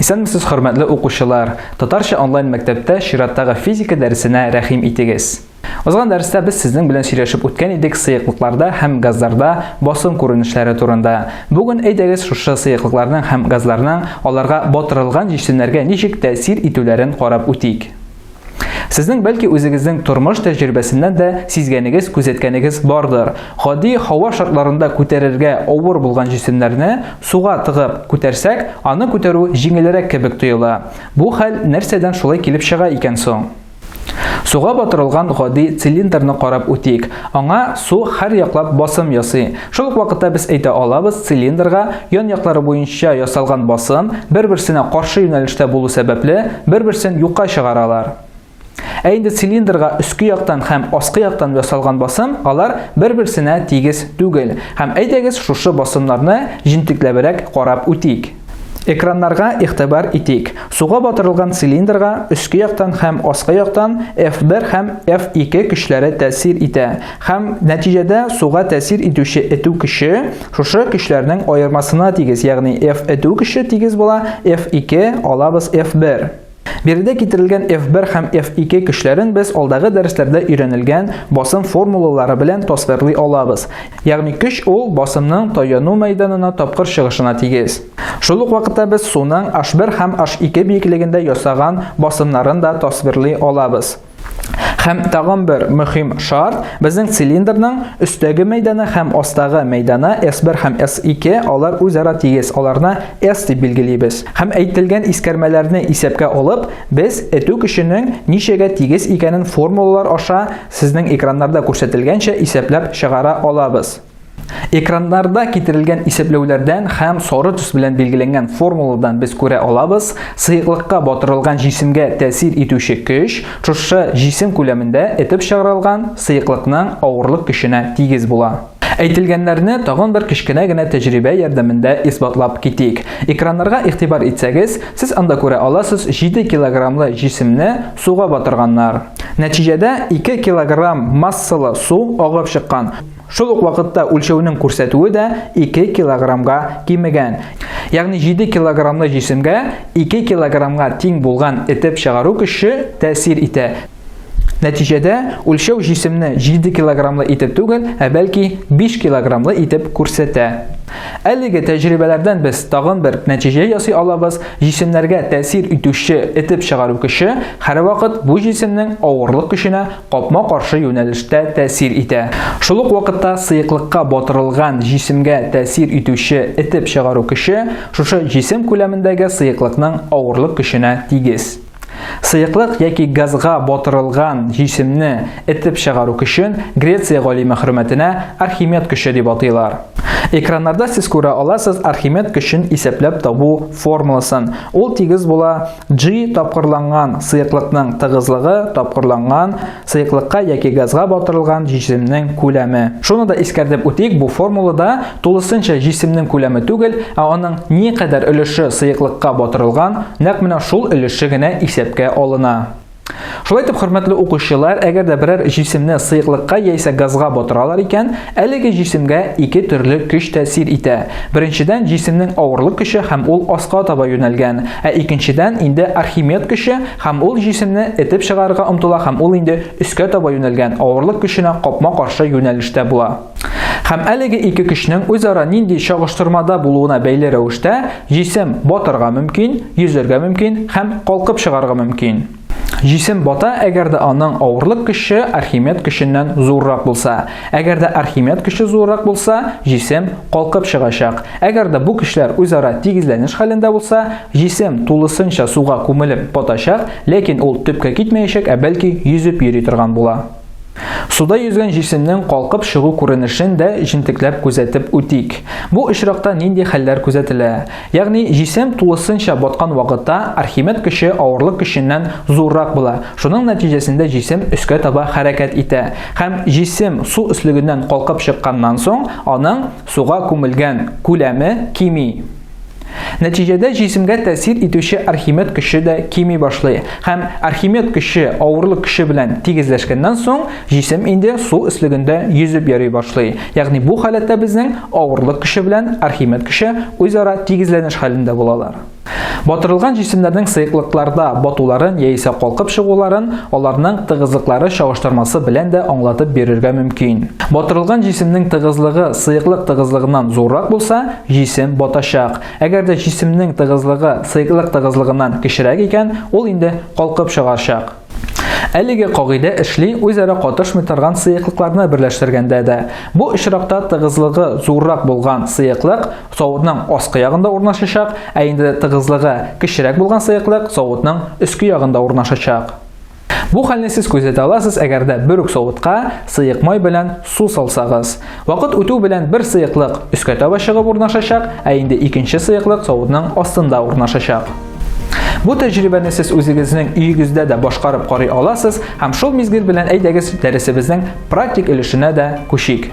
Исәнмесез, хөрмәтле укучылар! Татарча онлайн мәктәптә чираттагы физика дәресенә рәхим итегез. Узган дәрестә без сезнең белән сөйләшеп үткән идек сыеклыкларда һәм газларда басым күренешләре турында. Бүген әйдәгез шушы сыеклыкларның һәм газларның аларга батырылган җисемнәргә ничек тәэсир итүләрен карап үтик. Сезнең бәлки үзегезнең тормыш тәҗрибәсеннән дә сизгәнегез, күзәткәнегез бардыр. Гади һава шартларында күтәрергә авыр булган җисемнәрне суга тыгып күтәрсәк, аны күтәрү җиңелрәк кебек тоела. Бу хәл нәрсәдән шулай килеп чыга икән соң? Суга батырылган гади цилиндрны карап үтик. Аңа су һәр яклап басым ясый. Шул ук вакытта без әйтә алабыз, цилиндрга ян яклары буенча ясалган басым бер-берсенә каршы юнәлештә булу сәбәпле, бер-берсен юкка чыгаралар. Ә инде цилиндрга өске яктан һәм аскы яктан ясалган басым, алар бер-берсенә тигез түгел. Һәм әйдәгез шушы басымнарны җентекләбрәк карап үтик. Экраннарга игътибар итик. Суга батырылган цилиндрга өске яктан һәм аскы яктан F1 һәм F2 көчләре тәэсир итә. Һәм нәтиҗәдә суга тәэсир итүче этү көче шушы көчләрнең аермасына тигез, ягъни F этү көче тигез була F2 алабыз F1. Биредә китерелгән F1 һәм F2 көчләрен без алдагы дәресләрдә өйрәнелгән басым формулалары белән тасвирлый алабыз. Ягъни көч ул басымның таяну мәйданына тапкыр чыгышына тигез. Шул ук вакытта без суның H1 һәм H2 биеклегендә ясаган басымнарын да тасвирлый алабыз. Һәм тагын бер мөһим шарт, безнең цилиндрның өстәге мәйданы һәм астагы мәйданы S1 һәм S2 алар үзара тигез, аларны S дип билгелибез. Һәм әйтелгән искәрмәләрне исәпкә алып, без этү көченең ничәгә тигез икәнен формулалар аша сезнең экраннарда күрсәтелгәнчә исәпләп чыгара алабыз. Экраннарда китерелгән исәпләүләрдән һәм сары төс белән билгеләнгән формуладан без күрә алабыз, сыеклыкка батырылган җисемгә тәэсир итүче көч шушы җисем күләмендә этеп чыгарылган сыеклыкның авырлык көченә тигез була. Әйтелгәннәрне тагын бер кечкенә генә тәҗрибә ярдәмендә исбатлап китик. Экраннарга игътибар итсәгез, сез анда күрә аласыз 7 килограммлы җисемне суга батырганнар. Нәтиҗәдә 2 килограмм массалы су агып чыккан. Шул ук вакытта үлчәүнең күрсәтүе дә 2 килограммга кимегән. Ягъни 7 килограммлы җисемгә 2 килограммга тиң булган этеп чыгару көче тәэсир итә. Нәтиҗәдә үлчәү җисемне 7 килограммлы итеп түгел, ә бәлки 5 килограммлы итеп күрсәтә. Әлеге тәҗрибәләрдән без тагын бер нәтиҗә ясый алабыз, җисемнәргә тәэсир итүче этеп чыгару көче һәрвакыт бу җисемнең авырлык көченә капма-каршы юнәлештә тәэсир итә. Шул ук вакытта сыеклыкка батырылган җисемгә тәэсир итүче этеп чыгару көче шушы җисем күләмендәге сыеклыкның авырлык көченә тигез. Сыеклык яки газга батырылган җисемне этеп чыгару көчен Греция галиме хөрмәтенә Архимед көче дип атыйлар. Экраннарда сез күрә аласыз Архимед көчен исәпләп табу формуласын. Ул тигез була G тапкырланган сыеклыкның тыгызлыгы тапкырланган сыеклыкка яки газга батырылган җисемнең күләме. Шуны да искәртеп үтик, бу формулада тулысынча җисемнең күләме түгел, ә аның никадәр өлеше сыеклыкка батырылган, нәкъ менә шул өлеше генә исәпкә алына. Шулай итеп, хөрмәтле укучылар, әгәр дә берәр җисемне сыеклыкка яисә газга батыралар икән, әлеге җисемгә ике төрле көч тәэсир итә. Беренчедән, җисемнең авырлык көче һәм ул аска таба юнәлгән. Ә икенчедән, инде Архимед көче һәм ул җисемне этеп чыгарырга омтыла һәм ул инде өскә таба юнәлгән, авырлык көченә капма-каршы юнәлештә була. Һәм әлеге ике көчнең үзара нинди чагыштырмада булуына бәйле рәвештә җисем батырга мөмкин, йөзәргә мөмкин һәм калкып чыгарга мөмкин. Җисем бата, әгәр дә аның авырлык көче Архимед көченнән зуррак булса. Әгәр дә Архимед көче зуррак булса, җисем калкып чыгачак. Әгәр дә бу көчләр үзара тигезләнеш хәлендә булса, җисем тулысынча суга күмелеп батачак, ләкин ул төпкә китмәячәк, ә бәлки йөзеп йөри торган була. Суда йөзгән җисемнең калкып чыгу күренешен дә җентекләп күзәтеп үтик. Бу очракта нинди хәлләр күзәтелә? Ягъни җисем тулысынча баткан вакытта Архимед көче авырлык көченнән зуррак була. Шуның нәтиҗәсендә җисем өскә таба хәрәкәт итә. Һәм җисем су өслегеннән калкып чыкканнан соң, аның суга күмелгән күләме кими. Нәтиҗәдә җисемгә тәэсир итүче Архимед көче дә кими башлый. Һәм Архимед көче авырлык көче белән тигезләшкәннән соң, җисем инде су өслегендә йөзеп йөри башлый. Ягъни бу халәттә безнең авырлык көче белән Архимед көче үзара тигезләнеш хәлендә булалар. Батырылган җисемнәрнең сыеклыкларда батуларын яисә калкып чыгуларын аларның тыгызлыклары чагыштырмасы белән дә аңлатып бирергә мөмкин. Батырылган җисемнең тыгызлыгы сыеклык тыгызлыгыннан зуррак булса, җисем батачак. Әгәр дә җисемнең тыгызлыгы сыеклык тыгызлыгыннан кечерәк икән, ул инде калкып чыгачак. Әлеге кагыйдә эшли үзара катышмый торган сыеклыкларны берләштергәндә дә. Бу очракта тыгызлыгы зуррак булган сыеклык савытның аскы ягында урнашачак, ә инде тыгызлыгы кечерәк булган сыеклык савытның өске ягында урнашачак. Бу хәлне сез күзәтә аласыз, әгәр дә бер үк савытка сыек май белән су салсагыз. Вакыт үтү белән бер сыеклык өскә таба чыгып урнашачак, ә инде икенче сыеклык савытның астында урнашачак. Бу тәҗрибәне сез үзегезнең өегездә дә башкарып карый аласыз һәм шул мизгел белән әйдәгез дәресебезнең практик өлешенә дә күчик.